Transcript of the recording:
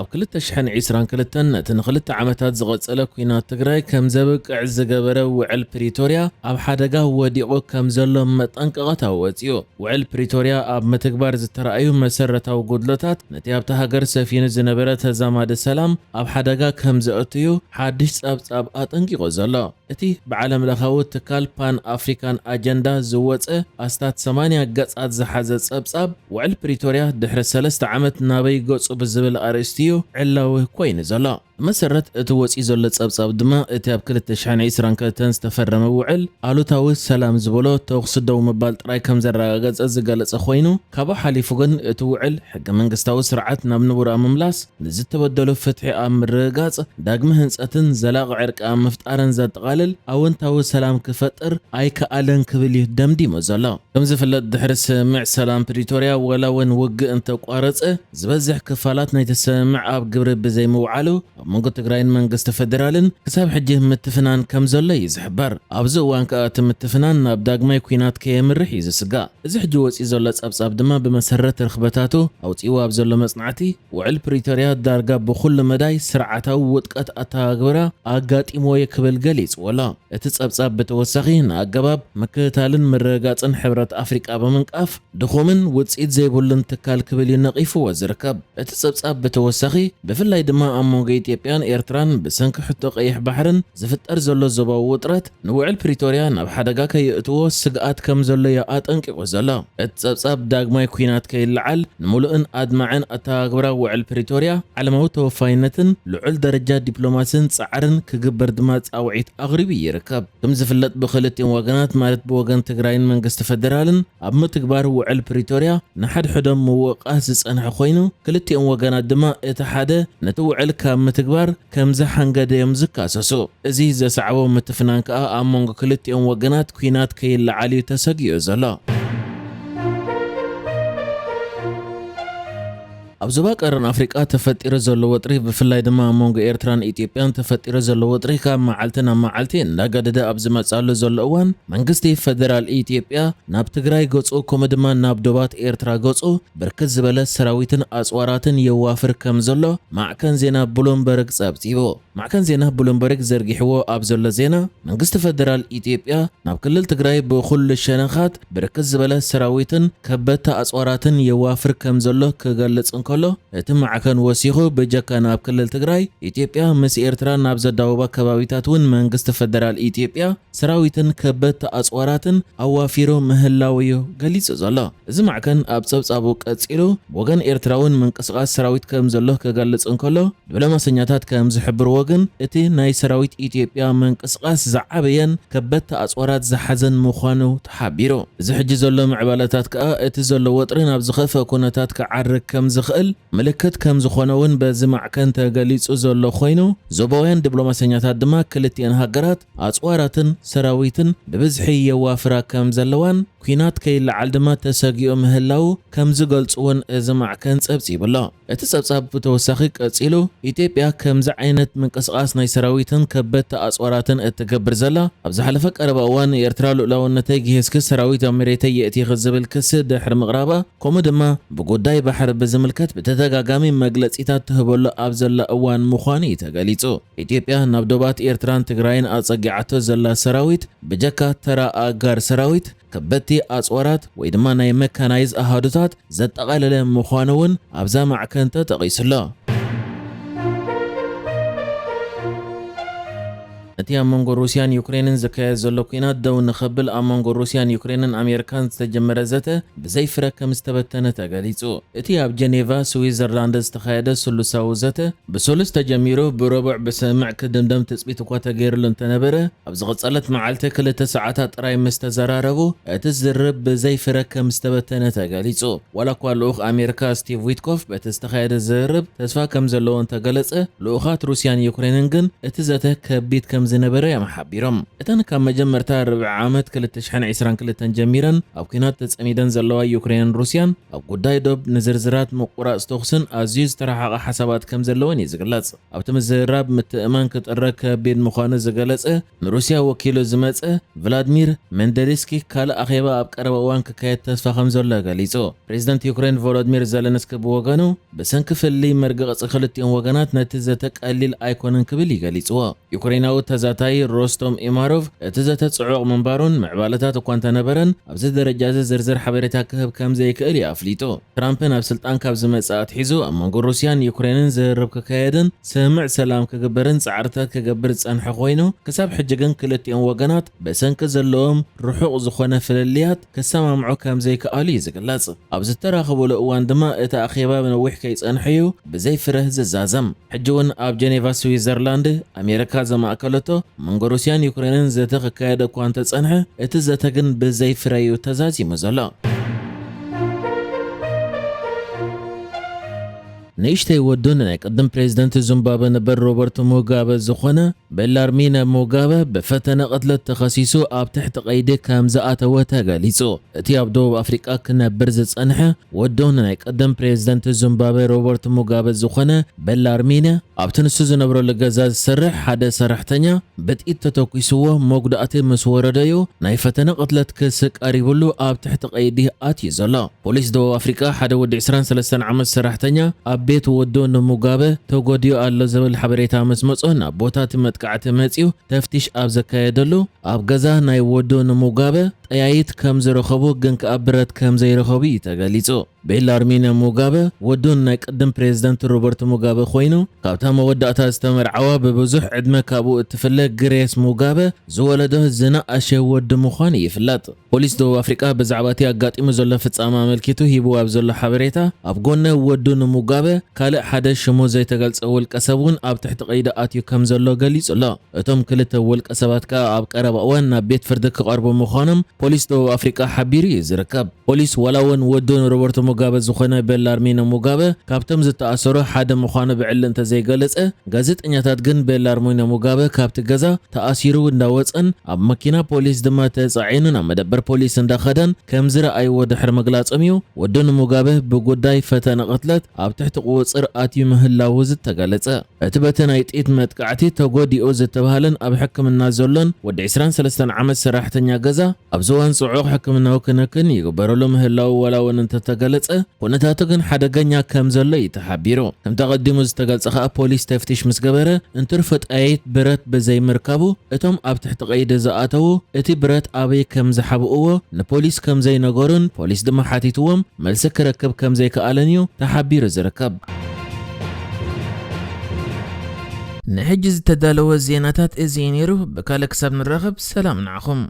ኣብ ክልተ ሽሕን ዕስራን ክልተን ነቲ ንክልተ ዓመታት ዝቐጸለ ኲናት ትግራይ ከም ዘብቅዕ ዝገበረ ውዕል ፕሪቶርያ ኣብ ሓደጋ ወዲቑ ከም ዘሎ መጠንቀቕታ ወጺኡ። ውዕል ፕሪቶርያ ኣብ ምትግባር ዝተረኣዩ መሰረታዊ ጉድለታት ነቲ ኣብታ ሃገር ሰፊኑ ዝነበረ ተዛማዲ ሰላም ኣብ ሓደጋ ከም ዘእትዩ ሓድሽ ጸብጻብ ኣጠንቂቑ ዘሎ። እቲ ብዓለም ለኻዊ ትካል ፓን ኣፍሪካን ኣጀንዳ ዝወጸ ኣስታት ሰማንያ ገጻት ዝሓዘ ጸብጻብ፣ ውዕል ፕሪቶርያ ድሕሪ ሰለስተ ዓመት ናበይ ገጹ ብዝብል ኣርእስቲ እዩ ዕላዊ ኮይኑ ዘሎ። ብመሰረት እቲ ወጺኡ ዘሎ ጸብጻብ ድማ፣ እቲ ኣብ ክልተ ሽሕን ዕስራን ክልተን ዝተፈረመ ውዕል፣ ኣሉታዊ ሰላም ዝበሎ ተኹሲ ደው ምባል ጥራይ ከም ዘረጋገጸ ዝገለጸ ኮይኑ፣ ካብኡ ሓሊፉ ግን እቲ ውዕል ሕገ መንግስታዊ ስርዓት ናብ ንቡራ ምምላስ፣ ንዝተበደሉ ፍትሒ ኣብ ምርግጋጽ፣ ዳግመ ህንጸትን ዘላቒ ዕርቂ ኣብ ምፍጣርን ዘጠቓልል ኣወንታዊ ሰላም ክፈጥር ኣይከኣለን ክብል እዩ ደምዲሙ ዘሎ። ከም ዝፍለጥ፣ ድሕሪ ስምምዕ ሰላም ፕሪቶርያ፣ ዋላ እውን ውግእ እንተቋረጸ፣ ዝበዝሕ ክፋላት ናይቲ ስምምዕ ኣብ ግብሪ ብዘይምውዓሉ፣ ኣብ መንጎ ትግራይን መንግስቲ ፌደራልን ክሳብ ሕጂ ምትፍናን ከም ዘሎ እዩ ዝሕበር። ኣብዚ እዋን ከኣ እቲ ምትፍናን ናብ ዳግማይ ኲናት ከየምርሕ እዩ ዝስጋእ። እዚ ሕጂ ወጺኡ ዘሎ ጸብጻብ ድማ፣ ብመሰረት ርኽበታቱ ኣውጺእዎ ኣብ ዘሎ መጽናዕቲ፣ ውዕል ፕሪቶርያ ዳርጋ ብኹሉ መዳይ ስርዓታዊ ውድቀት ኣተገባብራ ኣጋጢምዎ እዩ ክብል ገሊጽዎ ኣሎ። እቲ ጸብጻብ ብተወሳኺ፣ ንኣገባብ ምክትታልን ምርግጋጽን ሕብረት ኣፍሪቃ ብምንቃፍ፣ ድኹምን ውጽኢት ዘይብሉን ትካል ክብል እዩ ነቒፍዎ ዝርከብ። እቲ ጸብጻብ ብተወሳኺ፣ ብፍላይ ድማ ኣብ መንጎ ኢትዮጵያን ኤርትራን ብሰንኪ ሕቶ ቀይሕ ባሕርን ዝፍጠር ዘሎ ዞባዊ ውጥረት፣ ንውዕል ፕሪቶርያ ናብ ሓደጋ ከየእትዎ ስግኣት ከም ዘሎ እዩ ኣጠንቂቑ ዘሎ። እቲ ጸብጻብ፣ ዳግማይ ኲናት ከይለዓል፣ ንምሉእን ኣድማዕን ኣተገባብራ ውዕል ፕሪቶርያ፣ ዓለማዊ ተወፋይነትን ልዑል ደረጃ ዲፕሎማስን ጻዕርን ክግበር ድማ ጻውዒት ኣቕሪቡ ይርከብ። ከም ዝፍለጥ፣ ብክልቲኦም ወገናት፣ ማለት ብወገን ትግራይን መንግስቲ ፌደራልን፣ ኣብ ምትግባር ውዕል ፕሪቶርያ ንሓድሕዶም ምውቃስ ዝጸንሐ ኮይኑ፣ ክልቲኦም ወገናት ድማ እቲ ሓደ ነቲ ውዕል ካብ ምትግባር ከም ዝሓንገደ እዮም ዝካሰሱ። እዚ ዘስዓቦ ምትፍናን ከኣ፣ ኣብ መንጎ ክልቲኦም ወገናት ኲናት ከይለዓል እዩ ተሰጊኡ ዘሎ። ኣብ ዞባ ቀረን ኣፍሪቃ ተፈጢሩ ዘሎ ወጥሪ፣ ብፍላይ ድማ ኣብ መንጎ ኤርትራን ኢትዮጵያን ተፈጢሩ ዘሎ ወጥሪ፣ ካብ መዓልቲ ናብ መዓልቲ እንዳገደደ ኣብ ዝመጽኣሉ ዘሎ እዋን፣ መንግስቲ ፌደራል ኢትዮጵያ ናብ ትግራይ ገጹ፣ ከምኡ ድማ ናብ ዶባት ኤርትራ ገጹ፣ ብርክት ዝበለ ሰራዊትን ኣጽዋራትን የዋፍር ከም ዘሎ ማዕከን ዜና ብሉምበርግ ጸብጺቡ። ማዕከን ዜና ብሉምበርግ ዘርጊሕዎ ኣብ ዘሎ ዜና፣ መንግስቲ ፌደራል ኢትዮጵያ ናብ ክልል ትግራይ ብኹሉ ሸነኻት ብርክት ዝበለ ሰራዊትን ከበድቲ ኣጽዋራትን የዋፍር ከም ዘሎ ክገልጽ እንከሎ፣ እቲ ማዕከን ወሲኹ፣ ብጀካ ናብ ክልል ትግራይ፣ ኢትዮጵያ ምስ ኤርትራ ናብ ዘዳውባ ከባቢታት እውን መንግስቲ ፌደራል ኢትዮጵያ ሰራዊትን ከበድቲ ኣጽዋራትን ኣዋፊሩ ምህላው እዩ ገሊጹ ዘሎ። እዚ ማዕከን ኣብ ጸብጻቡ ቀጺሉ፣ ወገን ኤርትራ እውን ምንቅስቓስ ሰራዊት ከም ዘሎ ክገልጽ እንከሎ፣ ዲፕሎማሰኛታት ከም ዝሕብርዎ ግን፣ እቲ ናይ ሰራዊት ኢትዮጵያ ምንቅስቓስ ዝዓበየን ከበድቲ ኣጽዋራት ዝሓዘን ምዃኑ ተሓቢሩ። እዚ ሕጂ ዘሎ ምዕባለታት ከኣ፣ እቲ ዘሎ ወጥሪ ናብ ዝኸፍአ ኩነታት ክዓርግ ከም ዝኽእል ምልክት ከም ዝኾነ እውን በዚ ማዕከን ተገሊጹ ዘሎ ኮይኑ፣ ዞባውያን ዲፕሎማሰኛታት ድማ፣ ክልቲኤን ሃገራት ኣጽዋራትን ሰራዊትን ብብዝሒ የዋፍራ ከም ዘለዋን፣ ኲናት ከይለዓል ድማ ተሰጊኡ ምህላዉ ከም ዝገልጹ እውን እዚ ማዕከን ጸብጺቡ ኣሎ። እቲ ጸብጻብ ብተወሳኺ ቀጺሉ፣ ኢትዮጵያ ከምዚ ዓይነት ምንቅስቓስ ናይ ሰራዊትን ከበድቲ ኣጽዋራትን እትገብር ዘላ፣ ኣብ ዝሓለፈ ቀረባ እዋን፣ ንኤርትራ ልኡላውነተይ ግሂስኪ ሰራዊት ኣብ መሬተይ የእቲኺ ዝብል ክሲ ድሕሪ ምቕራባ፣ ከምኡ ድማ ብጉዳይ ባሕሪ ብዝምልከት ብተደጋጋሚ መግለጺታት ትህበሉ ኣብ ዘላ እዋን ምዃኑ እዩ ተገሊጹ። ኢትዮጵያ ናብ ዶባት ኤርትራን ትግራይን ኣጸጊዓቶ ዘላ ሰራዊት፣ ብጀካ ተራ ኣጋር ሰራዊት፣ ከበድቲ ኣጽዋራት ወይ ድማ ናይ መካናይዝ ኣሃዱታት ዘጠቓለለ ምዃኑ እውን ኣብዛ ማዕከን ተጠቒሱ ኣሎ። እቲ ኣብ መንጎ ሩስያን ዩክሬንን ዝካየድ ዘሎ ኲናት ደው ንኸብል፣ ኣብ መንጎ ሩስያን ዩክሬንን ኣሜሪካን ዝተጀመረ ዘተ ብዘይ ፍረ ከም ዝተበተነ ተገሊጹ። እቲ ኣብ ጀኔቫ፣ ስዊዘርላንድ ዝተኻየደ ስሉሳዊ ዘተ፣ ብሰሉስ ተጀሚሩ፣ ብረቡዕ ብስምምዕ ክድምደም ትጽቢት እኳ ተገይሩሉ እንተነበረ፣ ኣብ ዝቐጸለት መዓልቲ ክልተ ሰዓታት ጥራይ ምስ ተዘራረቡ፣ እቲ ዝርርብ ብዘይ ፍረ ከም ዝተበተነ ተገሊጹ። ዋላ እኳ ልኡኽ ኣሜሪካ ስቲቭ ዊትኮፍ፣ በቲ ዝተኻየደ ዝርርብ ተስፋ ከም ዘለዎ እንተገለጸ፣ ልኡኻት ሩስያን ዩክሬንን ግን እቲ ዘተ ከቢድ ከም ዝነበረ እዮም ሓቢሮም። እተን ካብ መጀመርታ ርብዒ ዓመት ክልተ ሽሕን ዕስራን ክልተን ጀሚረን ኣብ ኲናት ተጸሚደን ዘለዋ ዩክሬንን ሩስያን፣ ኣብ ጉዳይ ዶብ ንዝርዝራት ምቁራጽ ተኹስን ኣዝዩ ዝተረሓቐ ሓሳባት ከም ዘለወን እዩ ዝግለጽ። ኣብቲ ምዝርራብ ምትእማን ክጥረ ከቢድ ምዃኑ ዝገለጸ ንሩስያ ወኪሉ ዝመጸ ቭላድሚር መንደሪስኪ፣ ካልእ ኣኼባ ኣብ ቀረባ እዋን ክካየድ ተስፋ ከም ዘሎ ገሊጹ። ፕሬዚደንት ዩክሬን ቮሎዲሚር ዘለንስኪ ብወገኑ፣ ብሰንኪ ፍልልይ መርገጺ ክልቲኦም ወገናት ነቲ ዘተ ቀሊል ኣይኮነን ክብል እዩ ገሊጽዎ። ዩክሬናዊ ተዛታይ ሮስቶም ኢማሮቭ፣ እቲ ዘተ ጽዑቕ ምንባሩን ምዕባለታት እኳ እንተነበረን፣ ኣብዚ ደረጃ እዚ ዝርዝር ሓበሬታ ክህብ ከም ዘይክእል እዩ ኣፍሊጡ። ትራምፕ ናብ ስልጣን ካብ ዝመጽእ ኣትሒዙ ኣብ መንጎ ሩስያን ዩክሬንን ዝርርብ ክካየድን ስምምዕ ሰላም ክግበርን ጻዕርታት ክገብር ዝጸንሐ ኮይኑ፣ ክሳብ ሕጂ ግን ክልቲኦም ወገናት ብሰንኪ ዘለዎም ርሑቕ ዝኾነ ፍልልያት ክሰማምዑ ከም ዘይከኣሉ እዩ ዝግለጽ። ኣብ ዝተራኸቡሉ እዋን ድማ እቲ ኣኼባ ነዊሕ ከይጸንሐ እዩ ብዘይ ፍረ ዝዛዘም። ሕጂ እውን ኣብ ጀኔቫ ስዊዘርላንድ ኣሜሪካ ዘማእከለቶ መንጎ ሩስያን ዩክሬንን ዘተ ክካየድ እኳ እንተጸንሐ፣ እቲ ዘተ ግን ብዘይ ፍረ እዩ ተዛዚሙ ዘሎ። ንእሽተይ ወዱን ናይ ቅድም ፕሬዚደንት ዙምባበ ነበር ሮበርት ሙጋበ ዝኾነ ቤላርሚነ ሙጋበ ብፈተነ ቅትለት ተኸሲሱ ኣብ ትሕቲ ቀይዲ ከም ዝኣተወ ተገሊጹ። እቲ ኣብ ደቡብ ኣፍሪቃ ክነብር ዝጸንሐ ወዱን ናይ ቅድም ፕሬዚደንት ዙምባበ ሮበርት ሙጋበ ዝኾነ ቤላርሚነ ኣብቲ ንሱ ዝነብረሉ ገዛ ዝሰርሕ ሓደ ሰራሕተኛ ብጥይት ተተኲስዎ መጉዳእቲ ምስ ወረደዩ ናይ ፈተነ ቅትለት ክሲ ቀሪብሉ ኣብ ትሕቲ ቀይዲ ኣትዩ ዘሎ። ፖሊስ ደቡብ ኣፍሪቃ ሓደ ወዲ ዕስራን ሰለስተን ዓመት ሰራሕተኛ ኣብ ቤት ወዱ ንሙጋበ ተጎድዩ ኣሎ ዝብል ሓበሬታ ምስ መጾ ናብ ቦታ እቲ መጥቃዕቲ መጺኡ ተፍቲሽ ኣብ ዘካየደሉ ኣብ ገዛ ናይ ወዱ ንሙጋበ ጠያይት ከም ዝረኸቡ ግን ከኣ ብረት ከም ዘይረኸቡ እዩ ተገሊጹ። ቤላርሚነ ሙጋበ ወዱን ናይ ቅድም ፕሬዚደንት ሮበርት ሙጋበ ኮይኑ ካብታ መወዳእታ ዝተመርዓዋ ብብዙሕ ዕድመ ካብኡ እትፍለ ግሬስ ሙጋበ ዝወለዶ ዝነኣሸ ወዲ ምዃኑ ይፍለጥ። ፖሊስ ደቡብ ኣፍሪቃ ብዛዕባ እቲ ኣጋጢሙ ዘሎ ፍጻመ ኣመልኪቱ ሂብዎ ኣብ ዘሎ ሓበሬታ፣ ኣብ ጎነ ወዱ ንሙጋበ ካልእ ሓደ ሽሙ ዘይተገልጸ ውልቀ ሰብ እውን ኣብ ትሕቲ ቀይዲ ኣትዩ ከም ዘሎ ገሊጹ ኣሎ። እቶም ክልተ ውልቀ ሰባት ከኣ ኣብ ቀረባ እዋን ናብ ቤት ፍርዲ ክቐርቡ ምዃኖም ፖሊስ ደቡብ ኣፍሪቃ ሓቢሩ እዩ ዝርከብ። ፖሊስ ዋላ እውን ወዱ ንሮበርቶ ሙጋበ ዝኾነ ቤላርሚኖ ሙጋበ ካብቶም ዝተኣሰሩ ሓደ ምዃኑ ብዕሊ እንተዘይገለጸ፣ ጋዜጠኛታት ግን ቤላርሚኖ ሙጋበ ካብቲ ገዛ ተኣሲሩ እንዳወጸን ኣብ መኪና ፖሊስ ድማ ተጻዒኑ ናብ መደበር ፖሊስ እንዳኸደን ከም ዝረኣይዎ ድሕሪ ምግላጾም እዩ ወዱ ንሙጋበ ብጉዳይ ፈተነ ቅትለት ኣብ ትሕቲ ቁጽጽር ኣትዩ ምህላዉ ዝተገለጸ። እቲ በቲ ናይ ጥይት መጥቃዕቲ ተጎዲኡ ዝተባህለን ኣብ ሕክምና ዘሎን ወዲ ዕስራን ሰለስተን ዓመት ሰራሕተኛ ገዛ፣ ኣብ ዝዋን ጽዑቕ ሕክምናዊ ክንክን ይግበረሉ ምህላዉ ዋላ እውን እንተተገለጸ፣ ኩነታቱ ግን ሓደገኛ ከም ዘሎ እዩ ተሓቢሩ። ከምቲ ኣቐዲሙ ዝተገልጸ ከኣ፣ ፖሊስ ተፍትሽ ምስ ገበረ፣ እንትርፎ ጠያይት ብረት ብዘይምርካቡ፣ እቶም ኣብ ትሕቲ ቀይዲ ዝኣተዉ፣ እቲ ብረት ኣበይ ከም ዝሓብእዎ ንፖሊስ ከም ዘይነገሩን፣ ፖሊስ ድማ ሓቲትዎም፣ መልሲ ክረክብ ከም ዘይከኣለን እዩ ተሓቢሩ ዝርከብ። ንሕጂ ዝተዳለወ ዜናታት እዚ እዩ ነይሩ። ብካልእ ክሳብ ንራኸብ፣ ሰላም ንዓኹም።